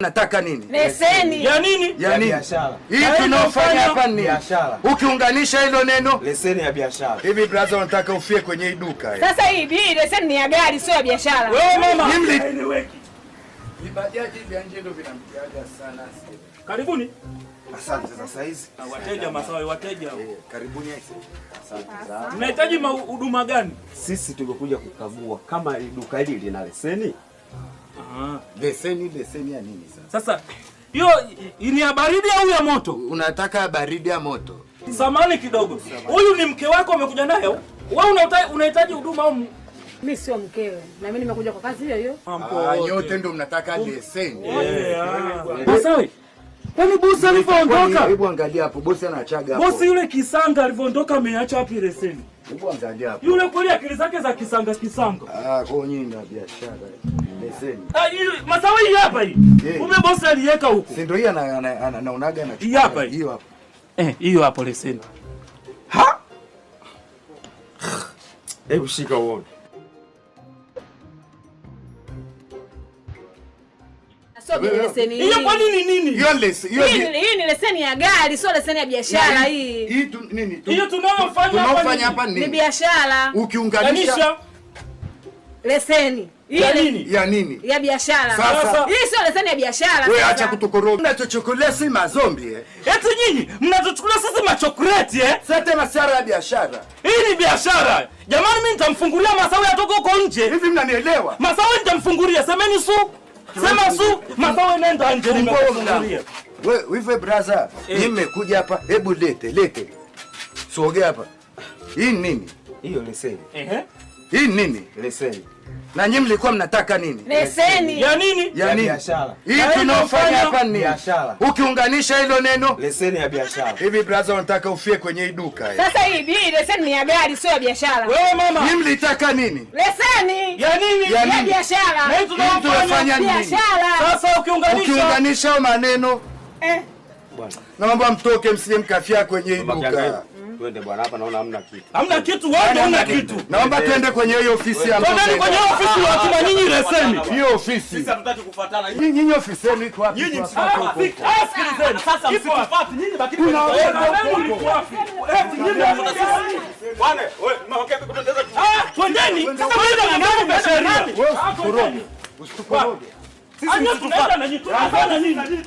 Nataka nini? Leseni. Ya nini? Ya nini? Biashara. Hii tunaofanya hapa ni Biashara. Ukiunganisha hilo neno Leseni ya biashara. Hivi brother, unataka ufie kwenye hii duka. Sasa hii leseni ni ya gari, sio ya biashara. Wewe mama. Mimi Vibajaji vya nje ndio vinamtiaga sana. Karibuni. Asante za saizi. Wateja Masawe, wateja. Karibuni aise. Asante sana. Mnahitaji huduma gani? Sisi tumekuja kukagua kama duka hili lina leseni. Leseni, leseni ya nini sasa? Sasa hiyo ni ya baridi au ya moto? Unataka baridi ya moto? Samani kidogo. Huyu ni mke wako amekuja naye au? Wewe unahitaji huduma au? Mimi sio mkewe. Na mimi nimekuja kwa kazi hiyo hiyo. Nyote ndio mnataka leseni. Masawe. Kwani bosi alivyoondoka? Hebu angalia hapo, bosi anachaga hapo. Bosi yule kisanga alivyoondoka ameacha wapi leseni? Hebu angalia hapo. Yule kweli akili zake za kisanga kisanga. Kwa nyinyi na biashara. Leseni. Masawe hii hapa hii. Kumbe bosi aliweka huko. Si ndio hii anaonaga anachukua. Hii hapa hii. Hiyo hapo. Hiyo hapo leseni. Ha? Hebu shika uone. Sio leseni. Hiyo kwa nini nini? Hiyo leseni. Hii ni leseni ya gari, sio leseni ya biashara hii. Hii tu nini? Hiyo tunayofanya hapa ni biashara. Ukiunganisha leseni. Ya nini? Ya nini? Ya biashara. Sasa hii sio leseni ya biashara. Wewe acha kutukoroga. Mnachochukulia si mazombi eh? Eti nyinyi mnachochukulia sisi machokreti eh? Sasa masuala ya biashara. Hii ni biashara. Jamani, mimi nitamfungulia Masawe atoke huko nje. Hivi mnanielewa? Masawe nitamfungulia. Semeni su. Sema su, Masawe nenda nje nimekufungulia. Wewe wewe brother, nimekuja hapa, hebu lete. Sogea hapa. Hii nini? Hiyo leseni. Hii nini? Leseni. Na nyinyi mlikuwa mnataka nini? Leseni. Ya nini? Ya nini? Biashara. Hii tunaofanya hapa ni biashara. Ukiunganisha hilo neno leseni ya biashara. Hivi brother, unataka ufie kwenye hii duka. Sasa hii leseni ni ya gari, sio ya biashara. Wewe mama. Nyinyi mlitaka nini? Leseni. Ya nini? Ya nini? Biashara. Na hii tunafanya biashara. Sasa ukiunganisha maneno bwana. Naomba mtoke msije mkafia kwenye hii duka. Twende bwana, hapa naona hamna kitu. Hamna kitu, wewe hamna kitu. Naomba twende kwenye hiyo ofisi hapo. Twendeni kwenye ofisi watuma nyinyi leseni. Hiyo ofisi. Sisi hatutaki kufuatana. Nyinyi ofisi yenu iko wapi? Nyinyi msifuate. Sikilizeni. Sasa msitufuate nyinyi, baki kwenye. Bwana, wewe mke kutendeza. Twendeni. Sasa wewe ndio nani sheria? Wewe usikoroge. Usikoroge. Sisi msitufuate.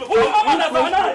Huyu mama anazaa naye.